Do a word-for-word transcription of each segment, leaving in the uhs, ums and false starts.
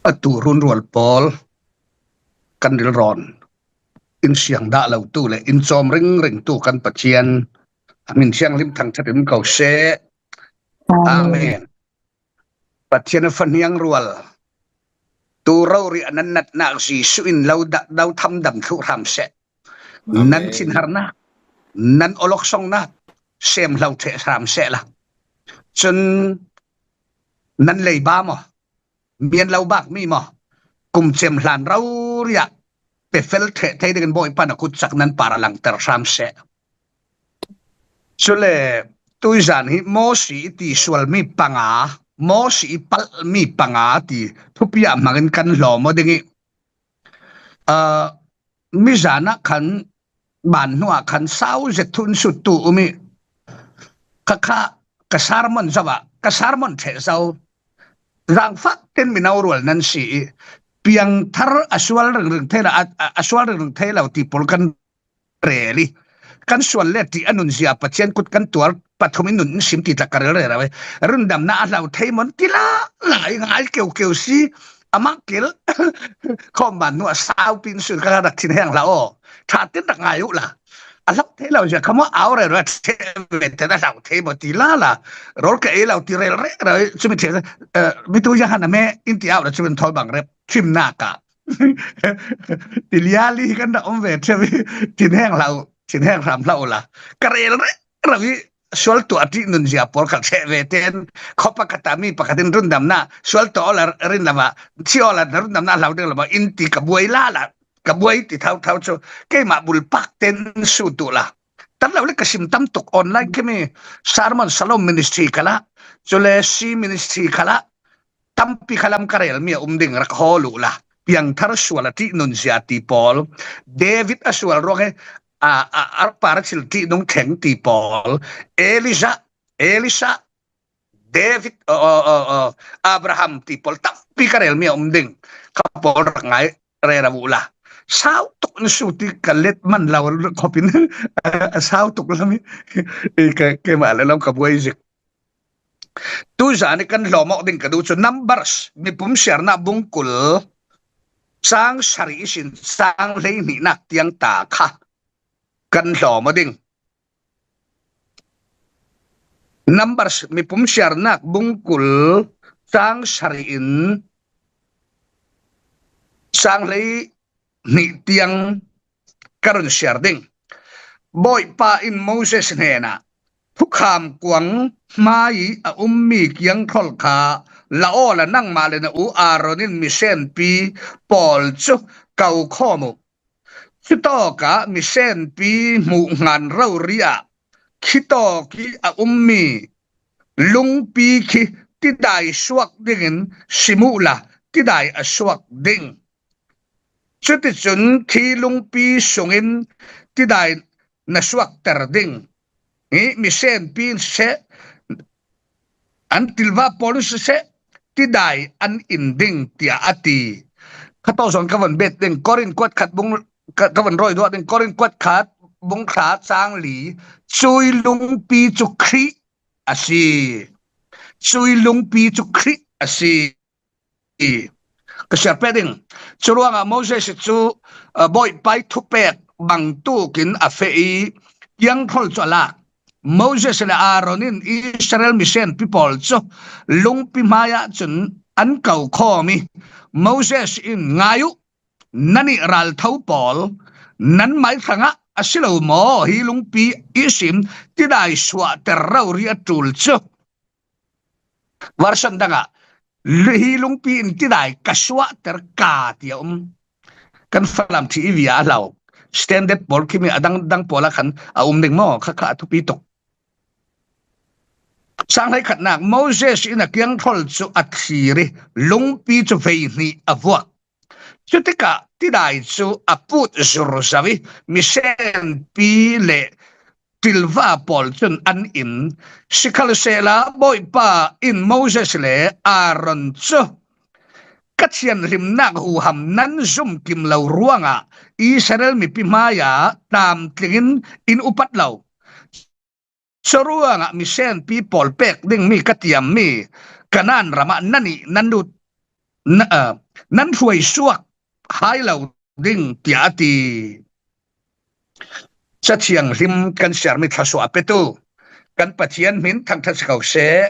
A tu runrual pawl, kan rilrawn in siang dah lo tu le in cawm ringring tu kan Pathian a min thianghlim thangthat in ko seh. Amen. Pathian a fahniang rual, tu rori a nan natnak Jesuh in lo da-, lo thamdam thluh hram seh. Nan thinharnak, nan awloksongnak sem hlo theh hram seh la. Cun nan leiba maw, mian lo bak mi maw, kum cem hlan rori ah pefel theh thei dingin Bawipa na kutcak nan par a langter hram seh. Cule tuizan hi Mosi i ti sual mi panga, Mosi i palh mi panga ti thupi ah hmangin kan hlawm aw ding i, aa, mizan ah khan, ban hnuah khan sau zet thu in sut tu um i, kha kha ka sermon zo ah, ka sermon theh zo. Zangfah ten mino rual nan si i, piangthar a sual ringring thei lo, a, a, a sual ringring thei lo ti pawl kan rel i, kan sual le ti a nunzia Pathian kut kan tuar, pathum in nun in sim ti tla ka rel rero i, rundamna a hlau thei maw ti la la i ngai keukeu si, amah kil khawm ban hnuah saupi in sun ka rak thin heng hlah aw. Ṭha tin rak ngai uh la. A hlau thei lo zia kha maw au rero a theh ve te a hlau thei maw ti la la. Rawl ka ei lo ti rel rero i, cumi theh, eh, mi tu zia han a me in ti au la cumi thawl bang rep. Thimnak ah tiliali kan rak um ve ṭheu i, thin heng hlah uh, thin heng hram hlah uh la. Ka rel rero i, sual tuah ṭih nunzia pawl kal theh ve ten, khaw pakhat ah mi pakhat in rundamna sual tuah awla rin lo ah, thi awla na rundamna hlau ding lo ah in ti ka buai la la, ka buai ti thauthau cu keimah bulpak ten sut uh la. Tar lo le ka sim tam tuk online khi mi, Sermon Shalom Ministry khalah, cule C Ministry khalah, tampi khalam ka relmi a um ding rak hawl uh la. Piangthar sual a ṭih nunzia ti pawl, David a sual ruang he, a, a, a par a thil ṭih nung theng ti pawl, Elijah, Elisha, David, o, o, o, o, Abraham ti pawl tampi ka relmi a um ding. Kha pawl rak ngai rero uh la. Sau tuk in sut i ka let man lo khop in, a, a sau tuk lam i, i ka, keimah le lam ka buai zik. Tuzan i kan hlawm awk ding ka duh cu Numbers, Mipum Siarnak bungkul, cang sarih ihsin cang hleihnihnak tiang ta kha kan hlawm aw ding. Numbers, Mipum Siarnak bungkul, cang sarih in cang hlei hnih tiang ka run siar ding. Bawipa in Moses hnenah, thukham kuang hmai a ummi kiangkhawl kha la awla nangmah le na u Aaron in misenpi pawl cu ko khawm uh. Cutawkah misenpi hmuh ngan rori ah khitawk i a ummi lungpi khi tidai suak dingin sim uhla tidai a suak ding. Cuticun khi lungpi sungin tidai na suakter ding. Hi misenpi in siseh, an tilva pawl in siseh, tidai an in ding, tiah a ti. Kha tawzawn ka von bet ding, Korin kuat khat bung, ka, ka von rawi duah ding, Korin kuat khat bung khat cang li, cui lungpi cu Khrih a si. Cui lungpi cu Khrih a si. Ka siar peh ding. Curuangah Moses cu, uh, Bawipa i thupek bangtuk in a feh i, kiangkhawl cu a lak. Moses le Aaron in Israel misenpi pawl cu lungpi hmai ah cun an ko khawm i, Moses in, ngai uh, nan i raltho pawl, nan mai hrangah a si lo maw hi lungpi ihsin tidai suahter rori a ṭul cu. Version dangah, hi lungpi in tidai ka suahter ka ti a um. Kan Falam ṭhi i via a hlau. Standard pawl khi mi a dang, dang pawl ah khan a um ding maw? Kha kha a thupi tuk. Sang hleikhatnak, Moses in a kiangkhawl cu a thlir i lungpi cu vei hnih a vuak. Cutikah tidai cu a put zurzo i misenpi le ṭilva pawl cun an in. Sikhalsehla Bawipa in Moses le Aaron cu, ka thianhlimnak huham nan zumkim lo ruangah Israel mipi hmaiah tlamtlingin in upat lo. Curuangah misenpi pawl pek dingmi ka tiammi Kanaan ramah nannih nan lut na, a, nan hruai suak hai lo ding, tiah a ti. Cathianghlim kan siarmi thluasuah a petu kan Pathian hmin thangṭhat si ko seh.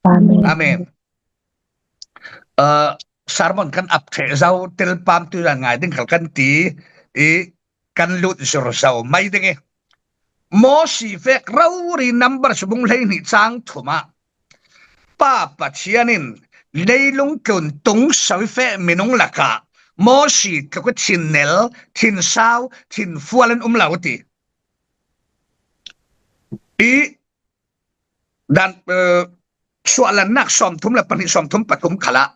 Amen. Amen. A, sermon kan ap ṭheh zo, telpam tu zan ngai ding khal kan ti i kan lut zur zo mai ding i. Mosi vek rori Numbers bung hleihnih chang thumah Pa Pathian in leilung tlun tung soi feh minung lakah Mosi tluk i thinnel, thinsau, thinfual an um lo ti. I dan, eh, Suahlannak sawmthum le pahnih, sawmthum pathum khalah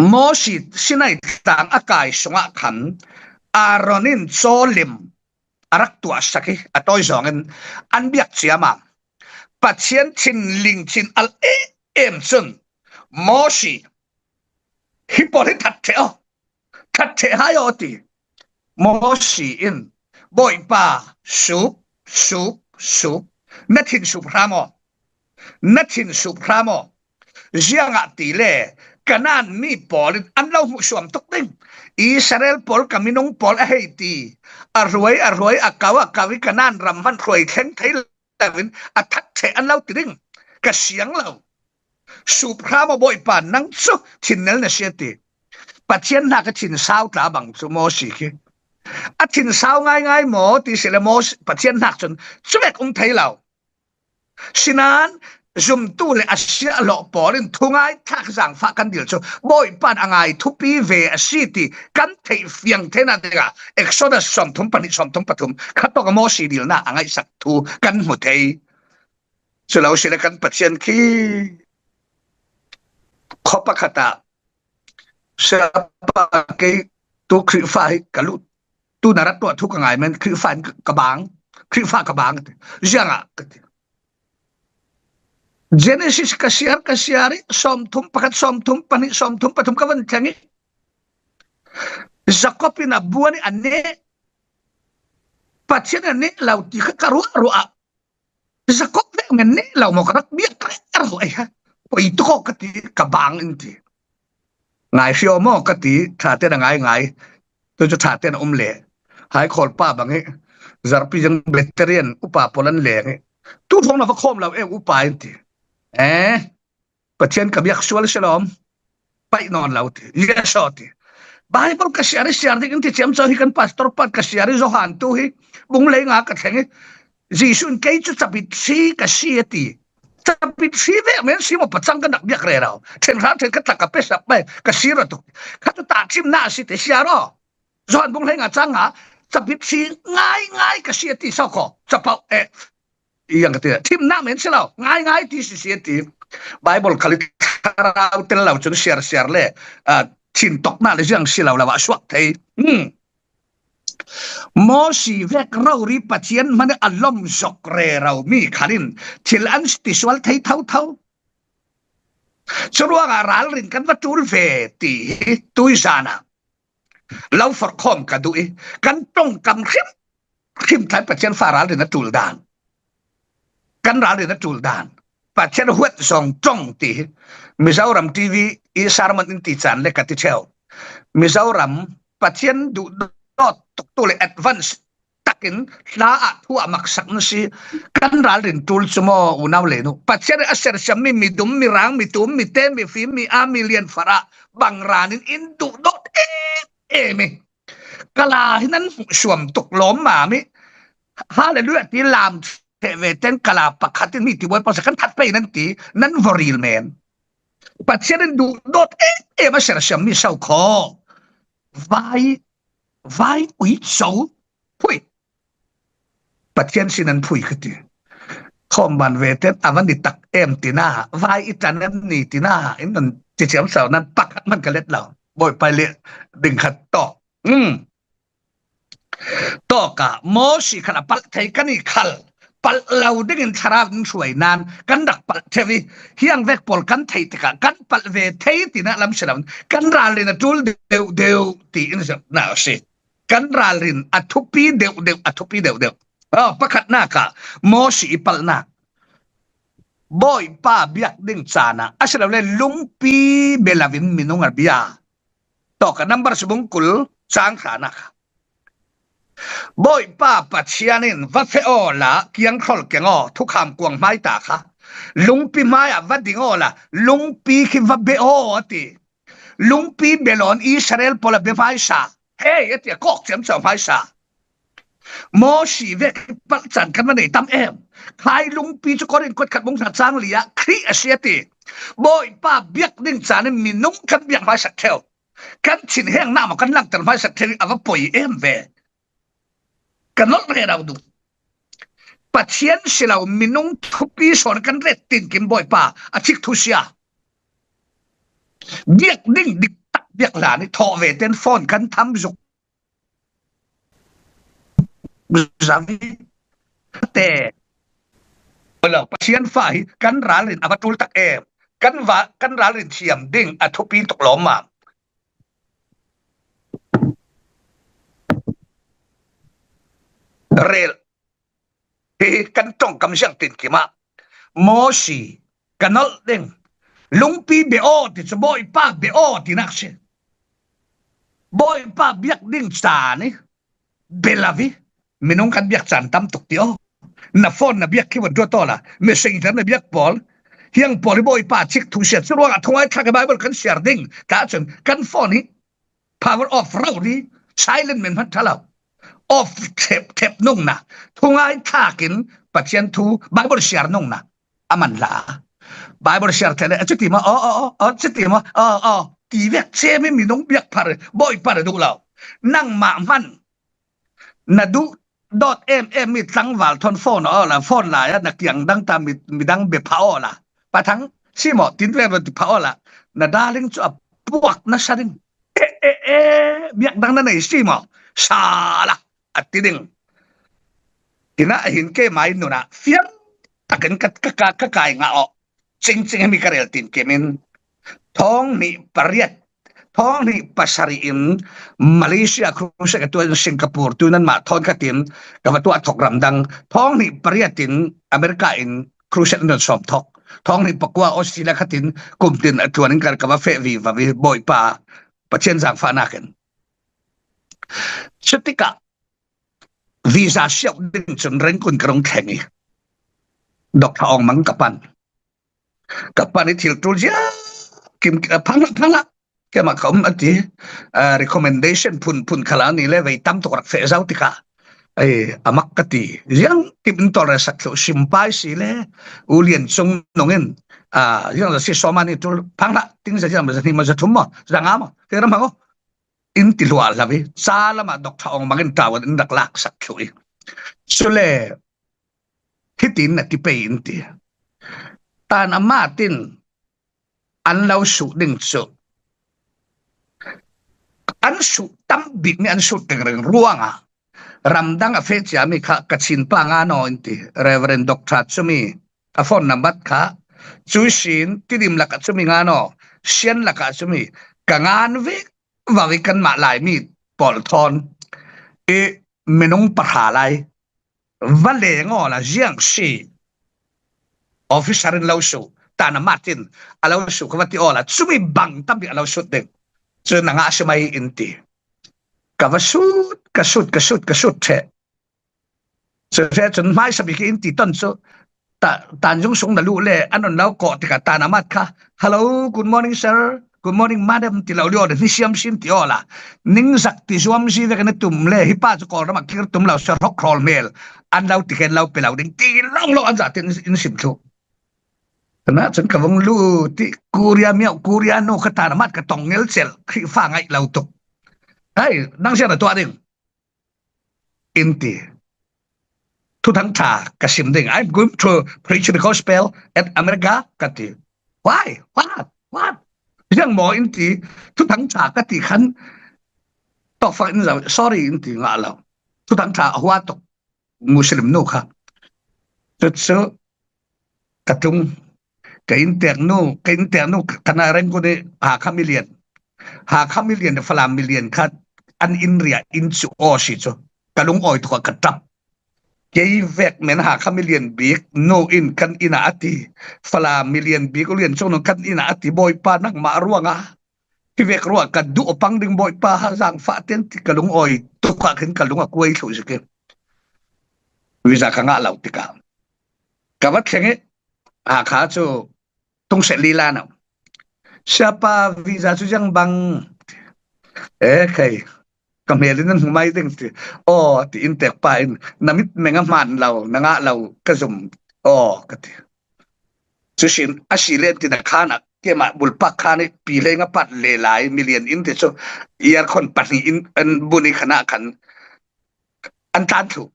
Mosi Sinai tlang a kai sungah khan Aaron in cawlim a rak tuahsak i a tawi zawngin an biak ciam a, Pathian thinling thin al em em cun Mosi, "Hi pawl hi that ṭheh aw, that ṭheh hai aw," a ti. Mosi in, "Bawipa, sup, sup, sup, na thin sup hram aw, na thin sup hram aw. Ziangahtile Kanaan mi pawl in an lo hmuhsuam tuk ding. Israel pawl ka minung pawl a hei ti, a hruai, a hruai, a kau, a kau i Kanaan ram hman hruai thleng thei loin a that ṭheh an lo ti ding. Ka siang lo. Sup hram aw Bawipa, nang cu thinnel na si," a ti. Pathian hnak a thinsau tla bang cu Mosi khi a thinsau ngaingai maw ti si le, Mosi, Pathian hnak cun cuvek um thei lo. Sinain zumtu le a siahlawh pawl in thungai thlak zaangfah kan dil cu Bawipa in a ngai thupi ve a si ti kan theih fiang theinak dingah Exodus sawmthum pahnih, sawmthum pathum khat tawk a Mosi dilnak a ngaihsak thu kan hmu thei. Cu lo si le kan Pathian khi khuapakhat ah, "Siapa, kei tu Khrihfa hi ka lut, tu na rak tuah thu ka ngai men, Khrihfa in ka bang, Khrihfa ka bang," ka ti. "Ziangah?" ka ti. Genesis ka siar, ka siar i sawmthum pakhat, sawmthum pahnih, sawmthum pathum ka van thleng i Jakob in a buan i a neh, Pathian a neh lo ti kha ka ruah ruah ah, Jakob vek men neh lo maw, ka rak biak rero ei ha. Poi tuk aw ka ti, ka bang in ti. Ngai hriau maw ka ti, ṭha tein a ngai ngai. Tu cu ṭha tein a um le. Hai khawl pa bang hi, zarpi zeng Presbyterian upa pawl an leng hi. Tu hrawng na va khawm lo e upa in ti. Eh, Pathian ka biak sual si lawm. Paih nawn lo ti. Yes aw ti. Bible ka siar i siar ding in ti ciam co hi kan pastor pat ka siar i Johan tu hi. Bung lei nga ka thleng i Jesuh in kei cu cabit hri ka si a ti. Cabit hri vek men si maw pacang kan rak biak rero. Ṭhen hra ṭhen ka tlak ka pe sap mai ka si ra tuk. Kha tu tahṭhimnak a si ti siar aw. Johan bung hleinga cang nga, cabit hri ngaingai ka si a ti, so kho, capoh, eh, i yang ka ti, thimnak men si lo, ngaingai ti si si a ti. Bible khal i thlarau tel lo cun siar siar le, ah, thin toknak le ziang si lo lo ah suak thei. Hmm. Mosi vek rori Pathian hmanh a lom zok rero mi khal in thil an ti sual thei thotho. Curuangah ralrin kan va ṭul ve ti hi tuizan ah lo forhkhawm ka duh i, kan ṭongkam hrim hrim thlai Pathian fa ralrin a ṭul dan, kan ralrin a ṭul dan, Pathian huat zong ṭong ti hi Mizoram T V i sermon in ti caan le ka ti ṭheu. Mizoram Pathian duhdawt tuktu le advance takin hla ah thu a maksak na si. Kan ralrin ṭul cu maw, unau le nu, Pathian a sersiammi midum, mirang, mitum, mite, mifim, mi-aa, milian farah bang ral in in duhdawt em em i. Kala hi nan hmuhsuam tuk lawmmam i, Hallelujah ti lam ṭheh ve ten kala pakhat in mi tibuai paksa kan that pei nan ti, nan voril men. Pathian in duhdawt em em a sersiammi so kho. Vai, vai ui so. Phui. Pathian sin an phui ka ti. Thawm ban ve ten a van i tak em tina, vai i tan em ni tina, in nan ti ciam sau nan pakhat man ka let lo. Bawipa le ding khat tawk. Hmm. Tawka Mosi khal a palh thei kan i khal. Palh lo dingin thlarau in hruai nan kan rak palh theu i, hiang vek pawl kan theih tikah kan palh ve thei tina lam si lo. Kan ralrin a ṭul deuh deuh ti in zirhna a si. Kan ralrin a thupi deuh deuh, a thupi deuh deuh. Aw, pakhatnak ah Mosi i palhnak. Bawipa biak ding caan ah, a si lo le lungpi bia lo in minung a bia. Tawk a Numbers bung kul cang hranak kha. Bawipa Pathian in, "Va feh aw la, kiangkhol keng aw, thukham kuang hmai ta kha. Lungpi hmai ah va ding aw la, lungpi khi va bia aw," a ti. Lungpi bia lo in Israel pawl a bia hmaisa. Hei, a ti a, kawk ciamco hmaisa. Mosi vek hi palh caan kan va nei tam em. Khai lungpi cu Korin kuat khat bung hra cang li ah Khrih a si a ti. Bawipa biak ding caan in minung kan biak hmaisak ṭheu. Kan thinhengnak maw kan langhter hmaisak ṭheu i a va poi em ve. Ka nolh rero duh. Pathian si lo minung thupi sawn kan ret tinkim Bawipa a cik thu sia. Biak ding dik tak biak hlan i thawh ve ten phone kan tham zuk. Zavi te. Lo, Pathian fa hi kan ralrin a va tul tak em. Kan va, kan ralrin thiam ding a thupi tuk lawmmam. Rel hi kan ṭongkam ziang tinkim ah Mosi, ka nolh ding, lungpi bia aw ti cu Bawipa bia aw tinak si. Bawipa biak ding caan i bia lo i minung kan biak caan tam tuk ti aw. Na phone na biak khi van tuat aw la, messenger na biak pawl, hiang pawl hi Bawipa cik thu sia. Curuangah thungai thlak i Bible kan siar ding ta cun kan phone hi power off rori, silent men hmanh ṭha lo. Off thep thep nungna, thungai thlak in Pathian thu Bible siar nungna a man hlah. Bible siar ṭheh le, "A cuti maw? Aw, aw, aw, aw, cuti maw? Aw, aw," ti vek cem i minung biak phar, Bawipa na duh lo. Nangmah hmanh na duh dawt em em mi tlangval thawn phone aw la, phone lai ah na kiang dang ta mi, midang bia phah aw la. Pa Thang, si maw, tin vel ti phah aw la. Na darling cu a puak na sa ding. E, e, e, biak dang na nei si maw? Sa la, a ti ding. Ina hin keimai nunah fiang takin ka, ka, ka, ka kai ngah aw. Cingcing hemi ka rel tinkim in thawng hnih pariat, thawng hnih pasarih in Malaysia crusade ka tuah in Singapore tu nanmah thawn khat in ka va tuah thawk ramdang. Thawng hnih pariat in America in crusade an sawm thawk. Thawng hnih pakua Australia khat in kum tin a tluan in ka, ka va feh vivo i Bawipa Pathian zaangfahnak in. Cutikah visa siauh ding cun Rangoon ka rung thleng i Doctor Aung Mang ka pan. Ka pan i thil ṭul zia kim, phang hlah, phang hlah. Keimah ka um a ti, ah, recommendation phun, phun khalah ni le vei tam tuk rak feh zau tikah, ei, a mak ka ti. Ziang tim in tawlrel sak thluh, simpai si le, u lian cung nung in, ah, ziang za si sawma ni ṭul, phang hlah, ting za ziang ma za hnih ma za thum maw, za nga maw, kei ram hang aw. In ti hluah hlah i, ca lamah Doctor Aung Mang in ṭawn in rak lak sak thluh i. Cule, hitin na ti pei in ti. Tan a mat in an lo suh ding cu. An suh tam bik mi an suh ringring ruangah ramdang a feh ciami kha Kachin pa nga naw in ti. Reverend Doctor Cumi a phone number kha cu sin Tidim lakah Cumi nga naw, Sian lakah Cumi ka ngan vek vau i kanmah Laimi pawl thawn i minung pahra lai va leng aw la ziang si. Officer in lo su, tan a mat in a lo su ka va ti aw la, cumi bang tampi a lo sut ding. Cu na ngah si mai in ti. Ka va sut, ka sut, ka sut, ka sut ṭheh. Cu ṭheh cun hmaisa bik in ti ton cu ta, tan zung sung na luh le an on lo kawh tikah tan a mat kha, "Hello, good morning, sir. Good morning, madam," ti lo lio le, "Ni siam sin," ti aw la. Ningzak ti zuam si vek na tum le, hi pa cu Kawlram ah kir tum lo, sir, hrawk hrawl hmel an lo ti khen lo pe lo ding ti long lo an zah tin in sim thluh. Tunah cun ka vung lu ti Korea miau, Korea nu kha tan a mat ka tong ngel cel, Khrihfa ngaih lo tuk. Hai, nang sian a tuah ding. In ti. Thuthang ṭha ka sim ding. "I'm going to preach the gospel at America," ka ti. "Why? What? What?" Ziang maw in ti. Thuthang ṭha ka ti khan tawkfak in zau, "Sorry," in ti ngah lo. Thuthang ṭha a hua tuk Muslim nu kha. Cucu ka tlung. Ka innteknu, ka innteknu ka na Rangoon i Hakha milian. Hakha milian le Falam milian kha an inn riah inn cu aw si cu ka lungawi tuk ah ka ṭap. Kei vek men ha kha milian bik nu in kan inn ah a ti. Fala milian bik ulian chung nun kan inn ah a ti, Bawipa nangmah ruangah. Hi vek ruah ka duh pang ding Bawipa ha zangfah ten ti ka lungawi tukah khin ka lung a kuai thluh zik in. Visa ka ngah lo tikah ka va thleng i, a kha cu tungset lila no. Siapa visa cu ziang bang? E khai, ka hmel in nan hmu mai ding ti. Aw, ti in tekpa in, na mit meng a hmaan lo, na ngah lo ka zum. Aw, ka ti. Cusin a si len ti na khan a, keimah bulpak khan i pi hlei nga pat le lai milian in ti cu aircon pahnih in an bun i khan ah khan an tlan thluh.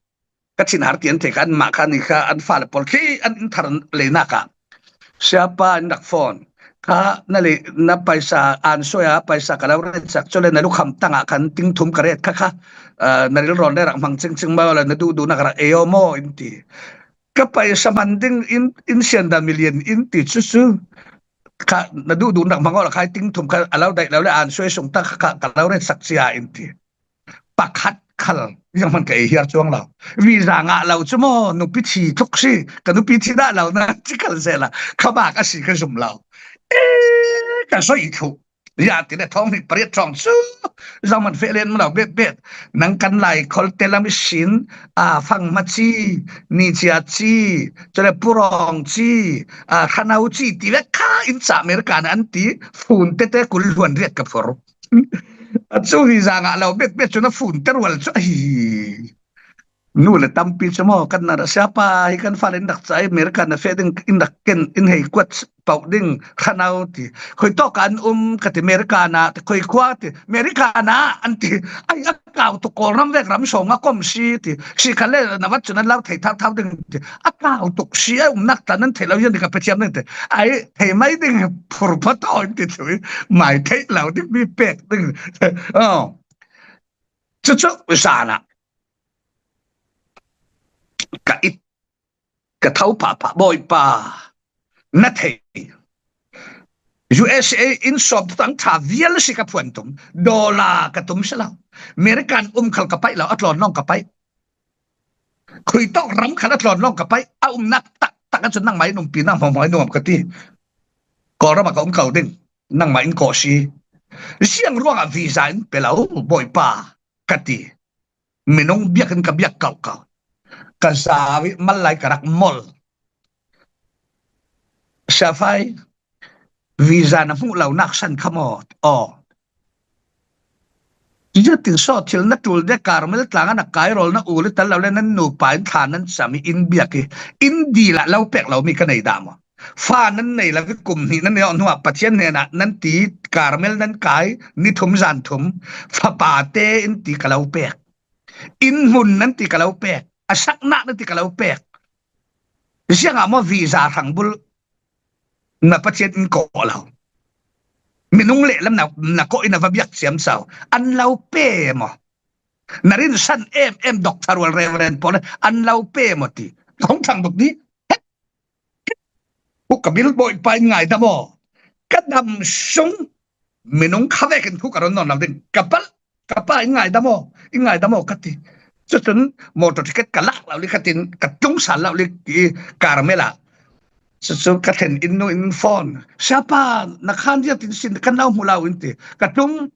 Ka thin har ti an thei kha, anmah kha ni kha an fale pawl khi an in thar leinak ah, siapa in rak phone kha, na le na paisa an suai a paisa ka lo ret sak, cule na lukham tangah khan ting thum ka ret kha kha, ah, na rilrawn le rak hmang cingcing maw le na duhduhnak rak ei aw maw in ti. Ka paisa hman ding in, in sian dah milian in ti cu cu. Kha na duhduh rak hmang aw la khai ting thum kha a lo daih lo le an suai sung tak kha ka lo ret sak cia in ti. Pakhat khal ziang hman ka ei hiar cuang lo. Visa ngah lo cu maw, nupi thi tluk si, ka nupi thi dah lo na ci khal sehla kha bak a si ka zum lo. E, ka soi thluh. Ya ti le thawng hnih pariat thawng cu zong man feh len lo bet bet. Nang kan Lai khol te lam i sin, a, fangma ci, ni cia ci, cule purong ci, a, khanau ci ti vek kha in ca America na an ti, fun tete kul hluan riat ka phur. A cu visa ngah lo bet bet cu na fun te rual cu ahi. Nu le tampi cu maw, kan na siapa hi kan fale in rak ca i America na feh ding in rak ken in hei kuat pauh ding khanau ti. Khoi tawk an um ka ti America na ti, khoi khua ti America na an ti. Ai a kau tuk Kawlram vek ram sawng a kom si ti. Si kha le na vat cu nan lo thei thau thau ding ti. A kau tuk si a umnak ta nan thei lo yan ti ka pe thiam ding ti. Ai thei mai ding phur pha taw in ti thui. Mai thei lo ding mi pek ding. Oh. Cucu zana ka it ka tho pahpah Bawipa na thei. U S A in sawm tang tha vial si ka phuan tum, dollar ka tum si lo. American um khal ka paih lo, a tlawn lawng ka paih. Khui tawk ram khal a tlawn lawng ka paih, a umnak tak tak a cun nangmah in umpi, nang hmuahhmuah in um ka ti. Kawlram ah ka um ko ding, nangmah in kawh si. Ziang ruangah visa in pe lo, Bawipa, ka ti. Minung biakinn ka biak kauh ko. Ka zau i mal lai ka rak mol. Siafai, visa na hmuh lo nak san kha maw? Aw. Ziatin saw thil na tul de Carmel tlang a na kai rawl na ul i tal lo le nan nupa in thla nan cam i in biak i in dil ah lo pek lo mi ka nei dah maw? Fa nan nei lo i kum hnih nan nei awh hnuah Pathian hnenah nan ti Carmel nan kai ni thum zan thum, fapate in ti ka lo pek. In hmun nan ti ka lo pek, a saknak nan ti ka lo pek. Ziangah maw visa hrangbul na Pathian in kawh lo? Minung lehlam na, na kawh in a va biak ciamco an lo pe maw? Na rinsan em em doctor rual reverend pawl an lo pe maw ti. Ka hong thang duk dih. Hu ka bil Bawipa in ngaidam aw. Ka dam sung minung kha vekin thu ka run nawn lo ding. Ka pal, ka pa in ngaidam aw, in ngaidam aw ka ti. Cucun motor ticket ka lak lo li ka tin, ka tlung sal lo li i Carmel ah. Cucu ka thlen in nu in phone. Siapa, na khan ziang tin sin kan lo hmu lo in ti. Ka tlung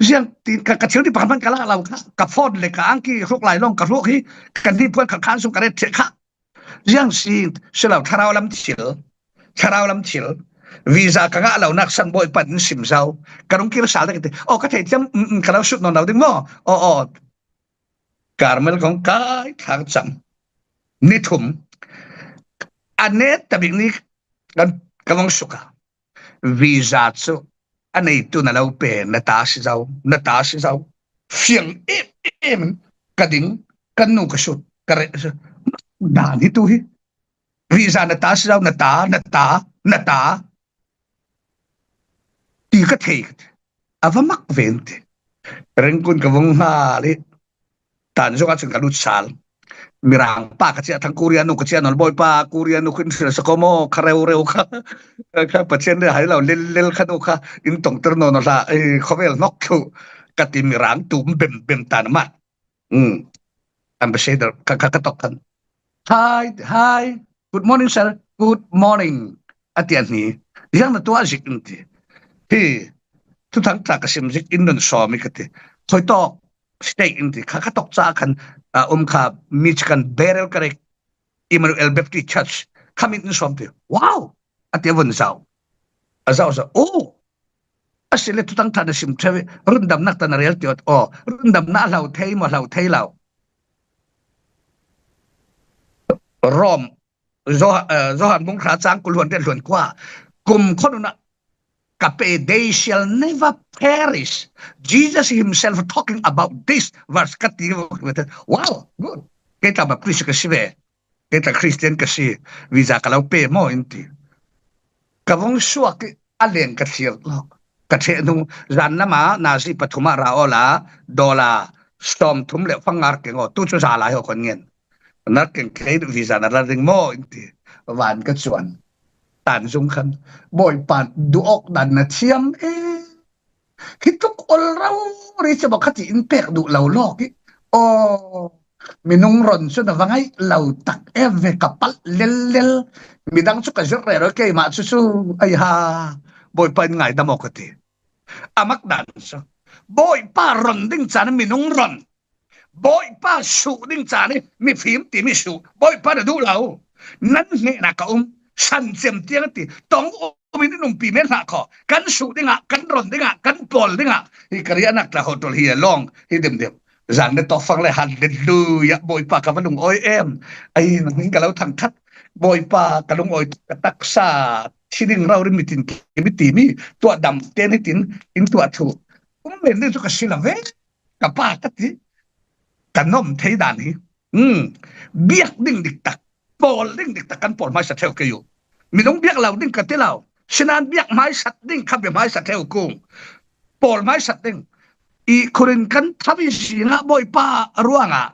ziang tin ka, ka thil ti pakhat hman ka lak lo kha. Ka phone le ka angki hruk lai lawng ka hruk hi, ka hnipuan khat khan sung ka ret thiah kha. Ziang si, si lo, thlarau lam thil, thlarau lam thil. Visa ka ngah lo nak san Bawipa in sim zo. Ka rung kir sal dek ti. Aw, ka thei thiam, mm, mm, ka lo sut nawn lo ding maw? Aw, aw. Carmel kong kai thlang cam. Ni thum. A net tabik ni kan, ka vong suka. Visa cu a neitu na lo pe, na ta si zo, na ta si zo. Fiang em em in ka ding, kan nu ka sut, ka re, dan hi tu hi. Visa na ta si zo, na ta, na ta, na ta. Ti ka thei ka ti. A va mak ve an ti. Rengkun ka vung hna le tan zong ahcun ka lut sal. Mirang pa ka chiah thang, Korea nu ka chiah nawn, Bawipa, Korea nu khin thil sa ko maw, kha reu reu kha. Kha Pathian le hai lo, lel lel kha nu kha, in tongter nawn hlah, eh, khuavel hnok thluh, ka ti Mirang tum bem bem tan mah. Um. Ambassador, ka, ka, ka tawk khan. "Hi, hi, good morning, sir. Good morning," a ti a ni. "Ziang na tuah zik?" in ti. Hi, Thuthang Tha ka sim zik in nun sawm i ka ti. "Khawi tawk state?" in ti. Kha, ka tawk ca khan, ah, um kha Michigan Battle Creek Emmanuel Baptist Church. Kha min in sawm ti. "Wow!" a ti a vun zau. A zau zau. "Oh!" A si le Thuthang Tha na sim theu, rundamnak ta na rel ti awt. "Oh, rundamna a hlau thei maw, hlau thei lau?" Rom, Johan, eh, Johan bung hra chang kul hluan riat hluan kua. Kum khonuna ka pe, "They shall never perish." Jesus himself talking about this verse ka ti. Wow, good. Kei ta Baptist ka si ve. Kei ta Christian ka si. Visa ka lo pe maw in ti. Ka vung suak i a leng ka thlir lawk. Ka theh nung zan lama nazi pathuma ra awla, dollar sawm thum le fang ngar keng aw, tu chu za lai haw kon ngen. Nar keng kei visa na ra ring maw in ti. Van ka chuan. Tan zung khan, Bawipa duh awk dan na thiam e. Hi tuk ol rau ri che bawk kha ti in pek duh lo lawk i. Aw, minung rawn chu na va ngaih lo tak e ve, ka palh lel lel. Midang chu ka zir rero, keimah chu chu, ai ha, Bawipa in ngaidam aw ka ti. A mak dan chu. Bawipa rawn ding chan minung rawn. Bawipa suh ding chan i mifim ti mi suh. Bawipa na duh lo. Nan hnehna ka um. San chem tiang a ti. Tawng umin i numpi men hlah khaw. Kan suh dingah, kan rawn dingah, kan pawl dingah. Hi ka riahnak tla hotel hi a lawng. Hi dim dim. Zan le tawk fang le, Hallelujah, Bawipa ka va lungawi em. Ai, nang hin ka lo thangthat. Bawipa ka lungawi, ka taksa thi ding rau ri mitin ki mi ti mi. Tuah dam ten hitin, in tuah thu. Um men ding chu ka si lo ve. Ka pa ka ti. Ka nawm thei dan hi. Hmm. Biak ding dik tak, pawl ding dik tak kan pawl hmaisa theu kei u. Minung biak lo ding ka ti lo. Sinan biak hmaisat ding kha bia hmaisa theu kung. Pawl hmaisat ding. I khurin kan thawi zingah Bawipa ruangah,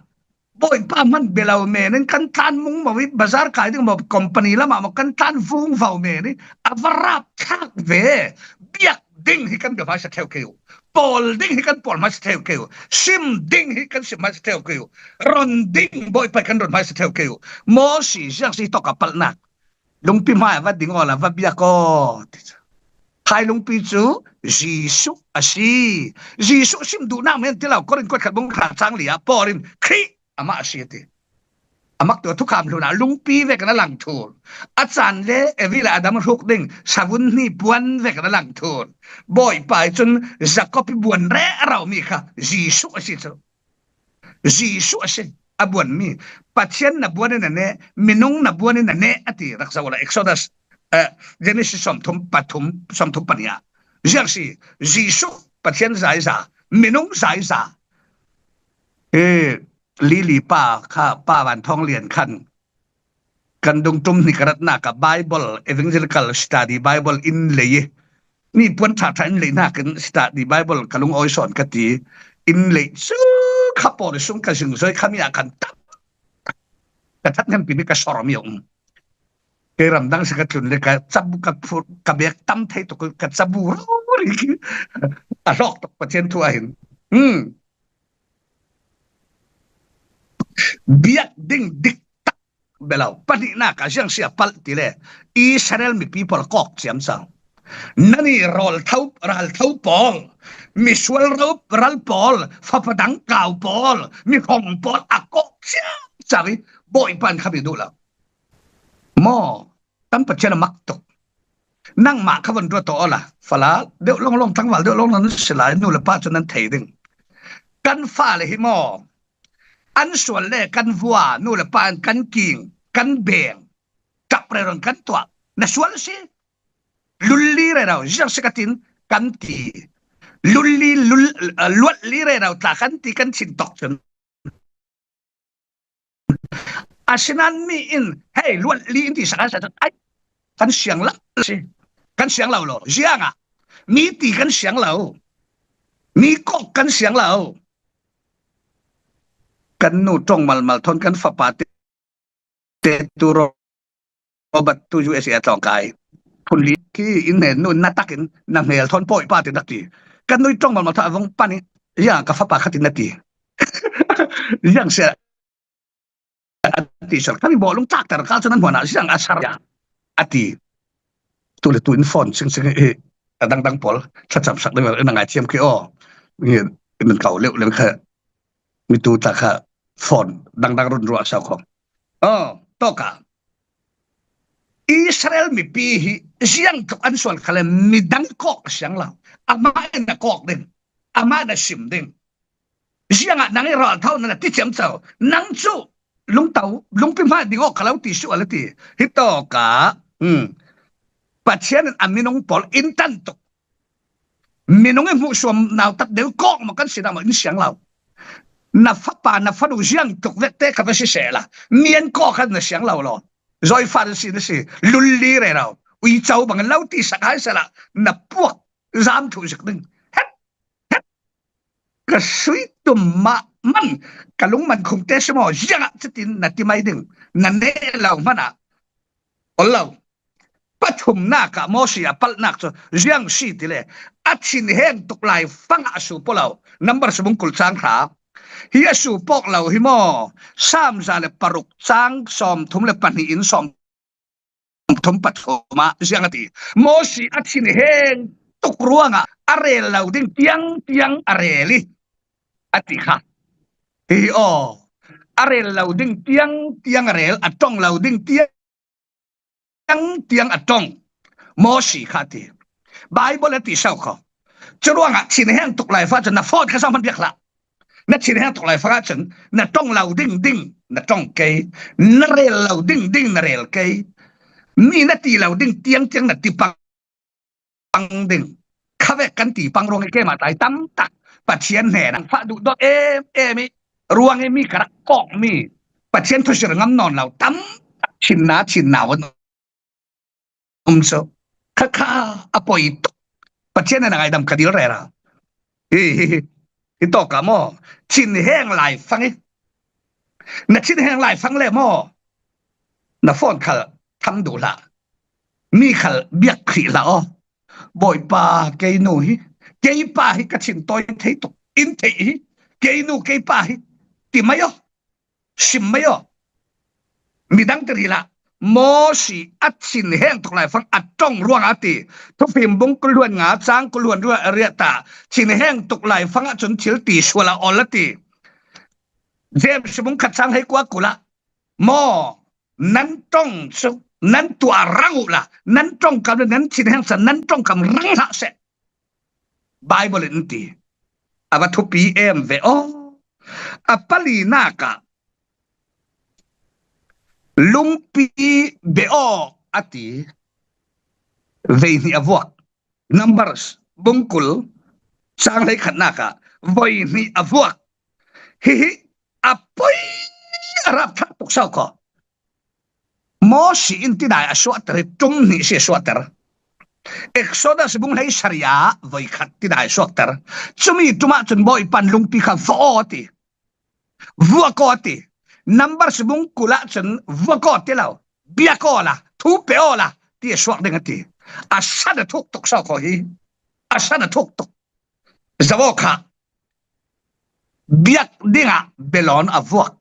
Bawipa hman bia lo menin kan tlan mung maw i bazar kai ding maw, company lamah maw, kan tlan vung vau men i a va rap thlak ve. Biak ding hi kan bia hmaisa theu kei u. Pawl ding hi kan pawl hmaisa theu kei u. Sim ding hi kan sim hmaisa theu kei u. Rawn ding Bawipa kan rawn hmaisa theu kei u. Mosi ziak si tawk a palhnak. Lungpi hmai a va ding aw la, va biak aw, ti chu. Khai lungpi chu Jesuh a si. Jesuh sim duhnak men ti lo, Korin kuat khat bung hra chang li ah Paul in Khrih amah a si a ti. A mak tua thukham hluna lungpi vek na lang thul. A chan le Evi le Adam hruk ding savun hni puan vek na lang thul. Bawipa i chun Jakob i buan rero mi kha Jesuh a si chu. Jesuh a si, a buan mi. Pathian na buan in a ne, minung na buan in a ne, a ti rak zo la Exodus, eh, Genesis sawmthum pathum, sawmthum pahnih ah. Ziak si, Jesuh Pathian zaiza, minung zaiza. Eh, Lily pa kha, pa Van Thawng Lian khan, kan dung tum hni ka ratna ka Bible, Evangelical Study Bible in lei i. Ni puan ṭha ṭha in leihna kan study Bible ka lungawi sawn ka ti. In leih chu kha pawl sung ka zing zawi kha mi ah kan tam. Ka that ngen pi mi ka sawr mi um. Kei ram dang si ka tlun le ka chabu ka phur, ka bek tam thei tuk ka chabu ro ri ki. A hlawk tuk Pathian thu a hin. Hmm. Biak ding dik tak bia lo. Pahnihnak ah ziang sia palh ti le, Israel mipi pawl kawk ciam cang. Nani rawl tho, ral tho pawl, misual ro, ral pawl, fapa dang kau pawl, mi hong pawl a kawk ciam cang i Bawipa in kha mi duh lo. Maw, tam Pathian a mak tuk. Nangmah kha van ruat tawh awla, fala deuh lawnglawng, tlangval deuh lawnglawng nan si lai, nu le pa chu nan thei ding. Kan fale hi maw, an sual le kan vua, nu le pa in kan king, kan beng, kap rero in kan tuah. Na sual si, lulli rero, ziak si ka tin, kan ti. Lulli, lul, eh, lualli rero tla kan ti, kan thin tawk chun. Asinan mi in, hei, lualli in ti sak a sa, ai, kan siang lo si. Kan siang lo lo. Ziang a, mi ti kan siang lo. Mi kawk kan siang lo. Kan nu ṭawng malmal thawn kan fapa te, te tu Ro-, Robert tu U S A a tlawng kai. Phun li khi in hnen nu na takin na hmel thawn pawi pa ti nak ti. Kan nu i ṭawng malmal thawn a vung pan i, ya, ka fapa kha ti na ti. Yang sia, ti sel kami bawlung tlak ter kal chu nan huan a siang a sar ya a ti. Tu le tu in phone sing sing hi a dang dang pawl thlachamsak ding in a ngaithiam kei aw. Nge in kau leuh leng kha mi tu ta kha phone dang dang run ruah sau khong. Aw, tawka Israel mipi hi ziang tuk an sual kha le midang kawk a siang lo. Amah in a kawk ding, amah in a sim ding. Ziangah nang i ral tho na ti ciamco. Nang cu lungto, lungpi hmai ding awk ka lo ti sual a ti. Hi tawka, hmm, Pathian in a minung pawl in tan tuk. Minung i hmuhsuam nautat deuh kawk maw kan si dah maw in siang lo. Na fapa, na fanu ziang tuk vekte ka va si sehla. Mi an kawk khan na siang lo law. Zawifa na si, na si. Lulli rero. Uico bang lo ti sak hai sehla. Na puak zam thu zik ding. Het, het. Ka sui tum mah man, ka lungman khumte si maw, ziangah cutin na ti mai ding, na neh lo hmanah. Ol lo. Pathumnak ah Mosi a palhnak cu ziang si ti le, a thinheng tuk lai fangah a supo lo. Numbers bung kul cang hra. Hi a supawk lo hi maw? Sam za le paruk cang sawmthum le pahnih in sawm thum pathum ah ziang a ti. Mosi a thinheng tuk ruangah a rel lo ding tiang tiang a rel i a ti kha. Hi aw, a rel lo ding tiang tiang a rel, a ṭong lo ding tiang tiang a ṭong. Mosi kha a ti. Bible a ti sau kho. Curuangah thinheng tuk lai fa cun na phone kha sau hman biak hlah. Na thinheng tuk lai fangah cun na ṭong lo ding ding na ṭong kei, na rel lo ding ding na rel kei, mi na ti lo ding tiang tiang na ti pang ding. Khavek kan ti pang ruang i keimah tlai tam tak Pathian hnenah fah duh dawt em em i ruang i mi ka rak kawkmi Pathian thusir ngam nawn lo tam tak thinna thinna an um cu. Kha kha a poi tuk. Pathian in a ngaidam ka dil rero. Hi, hi, hi. Hi tawka maw? Thinheng lai fang i. Na thinheng lai fang le maw? Na phone khal tham duh hlah. Mi khal biak khrih hlah aw. Bawipa, kei nu hi, kei pa hi ka thin tawi thei tuk. In theih hi, kei nu, kei pa hi. Ti mai aw. Sim mai aw. Midang ti rih hlah. Mosi a thinheng tuk lai fang a ṭong ruangah a ti. Thufim bung kul hluan nga cang kul hluan riat ah thinheng tuk lai fangah cun thil ti sual a ol a ti. James bung khat cang hleikua kul ah maw, nan ṭong cu nan tuah rang uhla, nan ṭongkam le nan thinheng can nan ṭongkam rang hlah seh. Bible in ti. A va thupi em ve aw. A palinak ah lungpi be aw a ti. Veihnih a vuak. Numbers bung kul cang hleikhatnak ah veihnih a vuak. Hihi a poi a rapthak tuk sau kho. Mosi in tidai a suahter hi ṭum hnih si a suahter. Exodus bung hleisarih ah voikhat tidai a suahter. Cumi ṭumah cun Bawipa in lungpi kha vuak aw a ti. Vuak aw a ti. Numbers bung kul ah cun vuak aw ti lo. Biak aw la, thu pe aw la, ti a suak ding a ti. A san a thuk tuk sau kho hi. A san a thuk tuk. Zoh aw kha. Biak dingah bialawn a vuak.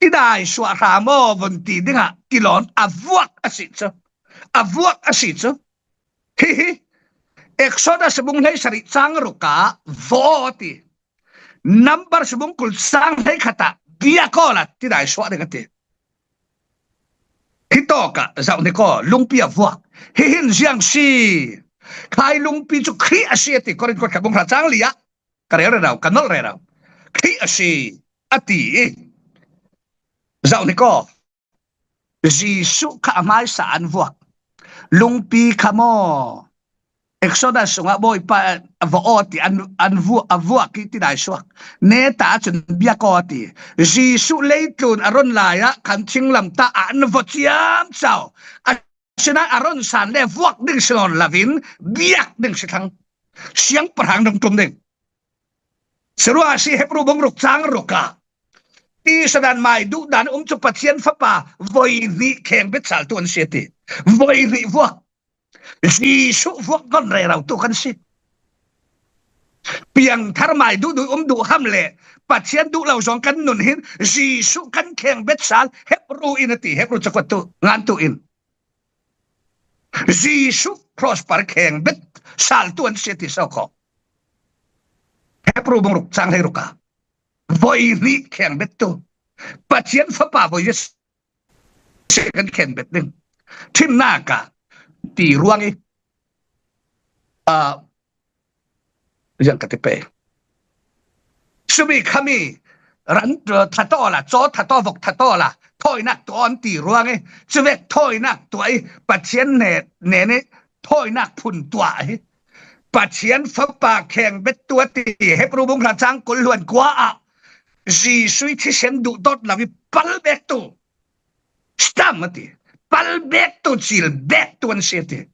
Tidai suah hram aw vun ti dingah tilawn a vuak a si cu. A vuak a si cu. Hihi. Exodus bung hleisarih cang ruk ah vuak aw a ti. Numbers bung kul cang hleikhat ah biak aw la tidai suah ding a ti. Hi tawkah zoh hnik aw, lungpi a vuak. Hihin ziang si. Khai lungpi cu Khrih a si a ti. Korin kuat khat bung hra cang li ah ka rel rero, ka nolh rero. Khrih a si a ti i. Zoh hnik aw. Jesuh kha a hmaisa an vuak. Lungpi kha maw? Exodus sungah Bawipa a va aw ti an, an vuak, a vuak i tidai suak. Neta ahcun biak aw ti. Jesuh leitlun a ron lai ah khan thinglamtah ah an va ciamco. Asinain a ron san le vuak ding si nawn lovin biak ding si thlang. Siangpahrang dong ṭum ding. Siruasi Hebru bung ruk cang ruk ah tisadan mai duhdan um cu Pathian Fapa voi hnih kheng betsaltu an si a ti. Voi hnih vuak. Jesuh vuak nawn rero tu kan si. Piangthar mai duh duh um duh ham le Pathian duh lo zong kan nun hin Jesu kan khengbet sal Hebru in a ti, Hebru cakuat tu ngan tu in. Jesu cross par khengbet sal tu an sia ti sau kho. Hebru bung ruk chang hei ruka. Voi ni khengbet tu. Pathian Fapa voi Jesu kan khengbet ding. Thim naka ti ruang i. A, yang ka ti pe. Sumi khami ran, uh, thato la, cho thato vok thato la. Thoinak tua an ti ruang i. Chuvek thoinak tua i. Pathian ne, ne ni thoinak phun tua hi. Pathian Fapa khengbet tua ti. Hebru bung hla chang kul luan kua a. Jesu i thisen duh dot lo i pal bek tu. Stam a ti. Pal bek tu, cil bek tu an sia ti.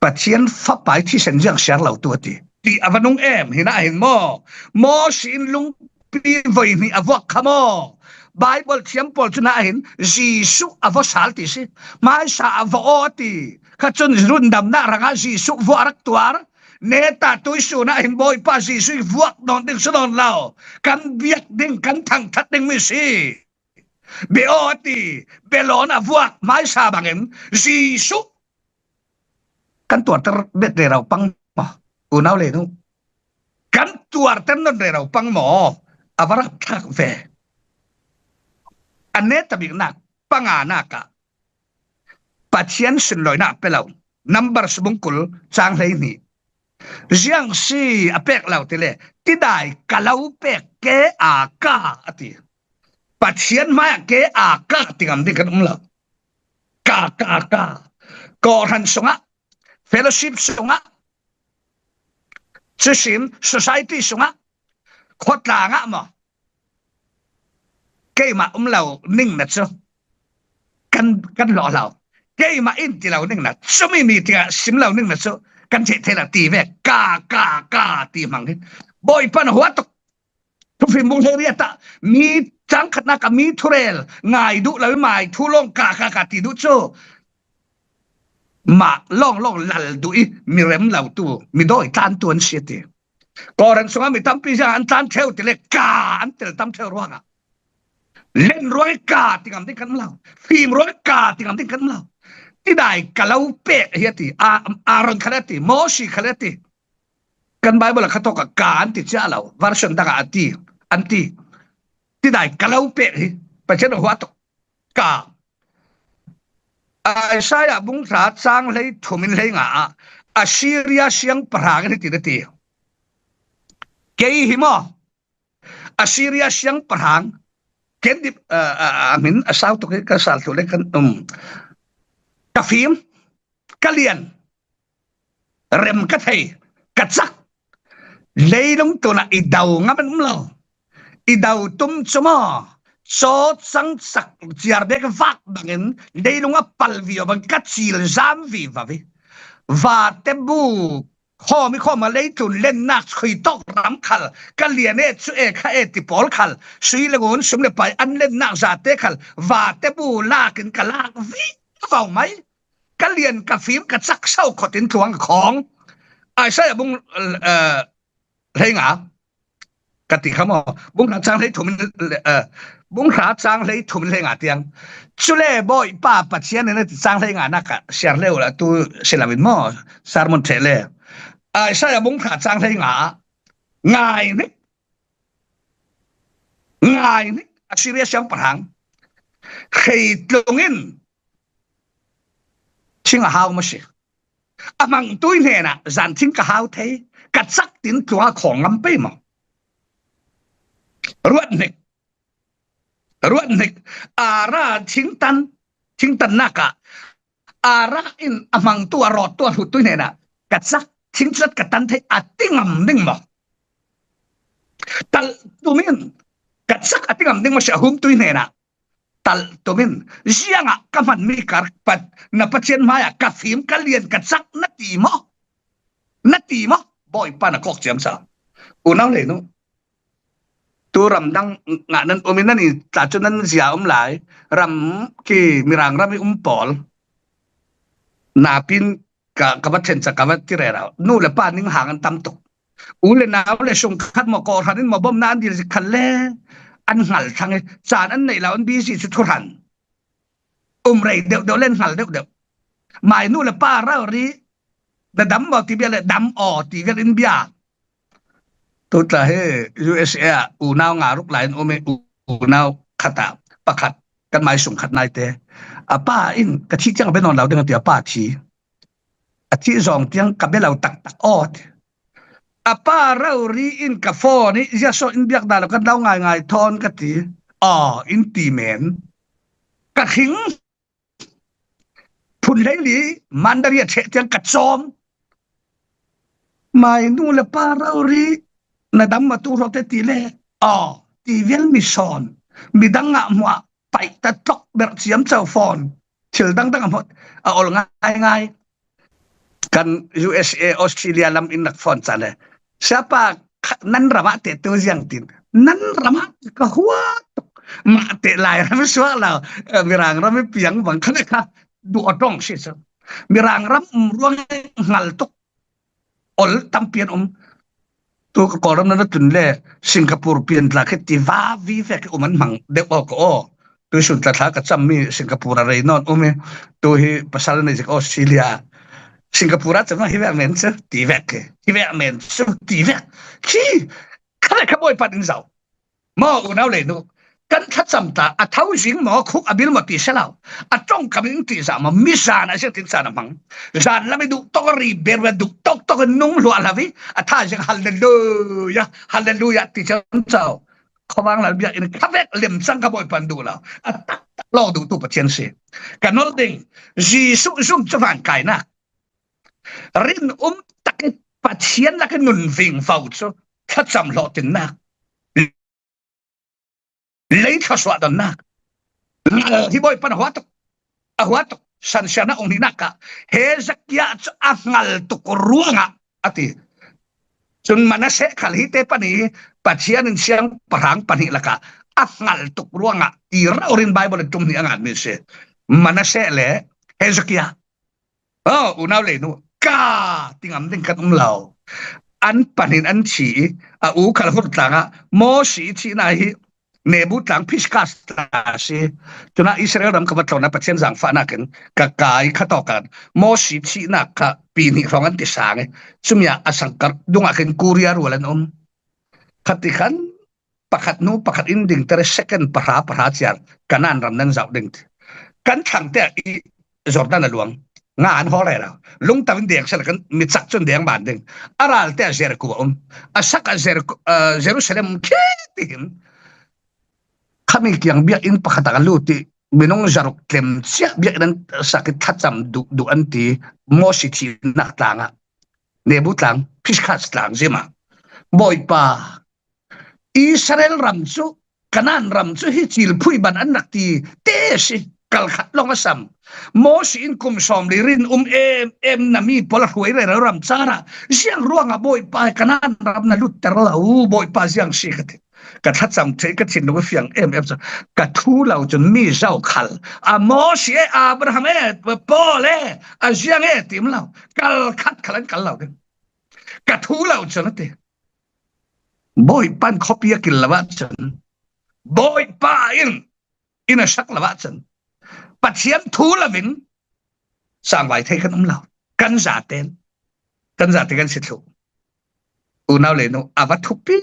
Pathian Fapa i thisen ziang siar lo tu a ti. Ti a va nung em, hina hin maw. Mosi in lungpi voi ni a vuak kha maw. Bible thiam pawl cu na hin Jesu a va sal ti si. Maisa a va aw ti. Kha cun rundamnak rangah Jesu vuak rak tuar. Neta tuisun ah hin Bawipa Jesu i vuak nawn ding si nawn lo. Kan biak ding, kan thangthat ding mi si. Be aw a ti, be lawn a vuak hmaisa bangin Jesu kan tuarter bet rero pang maw? Unau le nu. Kan tuarter nawn rero pang maw? A va rak thlak ve. A neta biknak panganak ah Pathian sunlawinak pe lo. Numbers bung kul chang hleihnih. Ziang si a pek lo ti le, tidai ka lo pek ke a ka a ti. Pathian hmaiah ke a ka ti ngam ding kan um lo. Ka, ka, ka. Kawhhran sungah, fellowship sungah, cusin society sungah, khuatlangah maw? Keimah um lo ning na cu kan, kan hlawh lo. Keimah in ti lo ning na, cumi mi tiah sim lo ning na cu kan theih thei lo ti ve. Ka, ka, ka ti hmang hi. Bawipa na huat tuk. Thufim bung hleiriat ah mi cangkhatnak ah mi thurel ngai duh lo i mai thu lawng ka, ka, ka ti duh cu mah lawnglawng lal duh i mi rem lo tu, mi dawi tlan tu an si a ti. Kawhhran sungah mi tampi ziang an tlan ṭheu ti le ka an tel tam ṭheu ruangah len ruang i ka ti ngam ding kan um lo. Fim ruang i ka ti ngam ding kan um lo. Tidai ka lo pek hi a ti. A, Aaron khal a ti. Mosi khal a ti. Kan Bible a khatawk ah ka an ti cia lo. Version dangah a ti. An ti. Tidai ka lo pek hi. Pathian a huat tuk. Ka. Isaiah bung hra chang hlei thum in hlei nga ah Assyria siangpahrang in hiti na ti. Kei hi maw? Assyria siangpahrang ken dip, a, a, a min a sau tuk hi ka sal tu le kan um. Ka fim, ka lian, rem ka thei, ka cak. Leilung tunah i do ngam an um lo. I do tum cu maw? Cawcang cak ciar bek vak bangin leilung a pal vivo bang ka cil zam vivo i. Vate bu khawm i khawm a leitlun lennak khui tawk ram khal ka lian e cu e kha e ti pawl khal sui le ngun sum le pai an lennak zate khal vate bu lakin ka lak vivo mai. Ka lian ka fim ka cak sau khawtin tluang a khawng. Isaiah bung, eh, hleinga ka ti kha maw? Bung hra chang hlei thum in, eh, bung hra chang hlei thum in hleinga tiang. Cule Bawipa Pathian in a ti chang hleinga nak a siar hlei uh la tu si lo in maw? Sermon ṭheh le. Isaiah bung hra chang hleinga ngai ni. Ngai ni, Assyria siangpahrang. Hreitlung in thing a hau maw si. A hmangtui hnenah zan thing ka hau thei, ka cak tin tluang a khawng ngam pei maw? Ruat hnik. Ruat hnik. Ara thingtan, thingtannak ah Ara in a hmangtu a rawttu a hluttui hnenah ka cak thingcat ka tan thei a ti ngam ding maw? Talh tum in ka cak a ti ngam ding maw si a humtui hnenah? Talh tum in ziangah ka hmanmi kar pat na Pathian hmaiah ka fim ka lian ka cak na ti maw? Na ti maw? Bawipa na kawk ciamsa. Unau lei nu. Tu ramdang ngah nan um in nan i tla cu nan zia um lai. Ram ki Mirang ram i um pawl. Napin ka, ka va ṭhen ca ka va ti rero. Nu le pa ning hang an tam tuk. U le nau le sungkhat maw, kawhhran in maw, bomna an dil zik khan le an hngal thlang e. Caan an neih lo, an busy cu thuhran. Um rei deuh deuh le an hngal deuh deuh. Mai nu le pa rori, na dam maw ti vial le, dam aw ti vial in bia. Tutla hi U S A ah unau nga ruk lai an um i, u-, unau khat ah pakhat kan mai sungkhat naite. A pa in ka thih tiang a bia nawn lo ding a ti, a pa thi. A thih zawng tiang ka bia lo taktak aw ti. A pa rori in ka phone i, ziasaw in biak dah lo, kan lo ngaingai thawn ka ti. Aw, in ti men. Ka hring. Phun hleili mandari a ṭheh tiang ka cawm. Mai nu le pa rori, na dam maw tu hrawte ti le, aw, ti vial mi sawn. Midang ah hmuah paih ta tlok berh ciamco phone. Thil dangdang a hmuh a ol ngaingai. Kan U S A, Australia lam in rak phone ca le, siapa, kha-, nan ram ah teh tu ziang tin. Nan ram ah ka huat tuk. Mah teh Lairam suak lo. Eh, Mirang ram i piang bang kha le kha duh a ṭong si cu. Mirang ram um ruang i hngal tuk. Ol tampi an um. Tu ka Kawlram na na tun le Singapore pian tla khi ti va vive khi um an hmang deuh aw ka aw. Tuisun tla thla ka cammi Singapore a rei nawn um i, tu hi pasal nei zik Australia. Singapore ah cun hi vek men cu ti vek khi. Hi vek men cu ti vek khi. Kha le kha Bawipa in zau. Maw unau le nu, kan thlacam ta, a tho zing maw, khuk a bil maw ti si lo. A ṭongkam in ti zah maw, mizan a ziang tin caan a hmang. Zan lam i duh tawk a ri ber ve, duh tawk tawk in nung hluah hlo i, a tha zing, Halleluia, Halleluia ti ciamco. Khuavang Lal biak in kha vek lem cang, ka Bawipa in duh lo. A taktak lawng duhtu Pathian si. Ka nolh ding, Jesuh zumtu hmankainak. Rin um tak i Pathian lak i nun vingvo cu thlacam hlawhtinnak. Lei thluasuah donnak. Ngal hi Bawipa in a huat tuk. A huat tuk. Sansianak ong hnihnak ah Hezekiah cu a hngal tuk ruangah a ti. Cun Manasseh khal hi te pahnih hi Pathian in siangpahrang pahnih lakah a hngal tuk ruangah ti raurin Bible in ṭum hnih a nganmi a si. Manasseh le Hezekiah. Oh, unau le nu, ka ti ngam ding kan um lo. An pahnih in an thi i, a u khal Hur tlang ah Mosi thihnak hi Nebu tlang Pisgah tlang a si. Cun ah Israel ram ka va tlawn ah Pathian zaangfahnak in ka kai kha tawk ah Mosi thihnak kha pi hnih hrawng an ti sang i, cumi ah a sangkar dungah khin Kuria rual an um. Kha ti khan pakhat hnu pakhat in dingter i second pahra pahra ciar Kanaan ram nan zoh ding ti. Kan thlang te ah i Jordan a luang nga an hawl rero. Lungto in deng sal kan mi cak cun deng ban ding. A ral te ah Jericho a um. A sak ah Jericho, eh, Jerusalem khi ti hin. Khami kiang biakinn pakhat ah ka lut i minung zaruk tlem ciah biakinn an sak i thlacam duh duh an ti Mosi thihnak tlang ah. Nebu tlang, Pisgah tlang zim ah. Bawipa, Israel ram cu, Kanaan ram cu hi cilphui ban an rak ti te si, kalkhat lawng a sam. Mosi in kum sawmli rin um em em na mi pawl a hruai rero ram car ah, ziang ruangah Bawipa, Kanaan ram na lutter lo, Bawipa ziang si ka ti. Ka thlacam thei, ka thinlung a fiang em em cu, ka thu lo cun mi zokhal, a Mosi e, Abraham e, Paul e, a ziang e, tim lo, kalkhat khal an kal lo ding. Ka thu lo cun a ti. Bawipa in khuapi a kil lo ahcun, Bawipa in inn a sak lo ahcun, Pathian thu lo in cangvai thei kan um lo. Kan zaten, kan zate kan si thluh. Unau le nu, a va thupi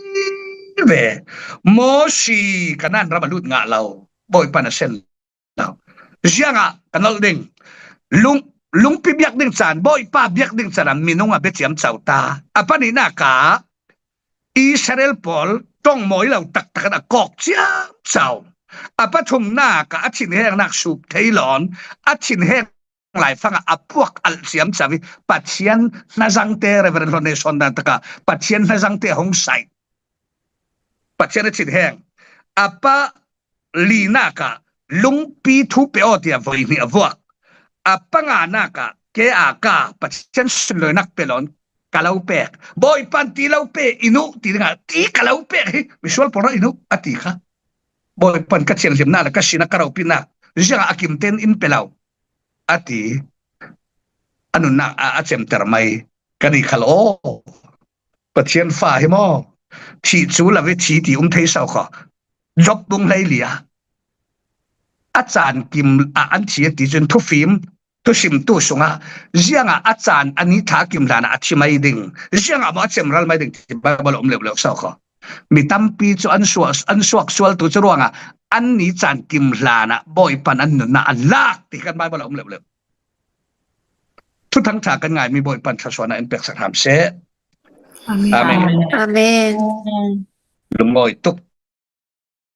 ve. Mosi Kanaan ram a lut ngah lo. Bawipa in a sen lo. Ziangah ka nolh ding. Lung, lungpi biak ding caan, Bawipa biak ding caan ah minung a bia ciamco ta. A pahnihnak ah Israel pawl ṭongmawi lo taktak in a kawk ciamco. A pathumnak ah a thinhengnak sup thei lawn, a thinheng laifang ah a puak alh ciamco i Pathian hnazangte, Reverend Hlone sawn dan takah Pathian hnazangte a hung saih. Pathian a thinheng. A palinak ah lungpi thu pe aw tiah voi hnih a vuak. A panganak ah ke a ka Pathian sunlawinak pe lawn ka lo pek. Bawipa in ti lo pe, i nu ti dingah ti ka lo pek hi, misual pawl rawh i nu a ti kha. Bawipa in ka thianghlimnak le ka sinak ka ropinak ziangah a kim tein in pe lo a ti. A nunnak a, a cemter mai. Kan i khal aw. Pathian fa hi maw? Thih cu la ve thi ti um thei sau kho. Job bung hleili ah a caan kim ah an thi a ti cun thufim thusimtu sungah ziangah a caan a ni thla kim hlanah a thi mai ding, ziangah maw a cemral mai ding ti Baibal a um leuhleuh sau kho. Mi tampi cu an suak, an suak sualtu cu ruangah an ni caan kim hlanah Bawipan an nunnak a lak ti kan Baibal a um leuhleuh. Thuthang ṭha kan ngaimi Bawipan thluasuahnak in peksak hram seh. Amen. Amen. Lungawi tuk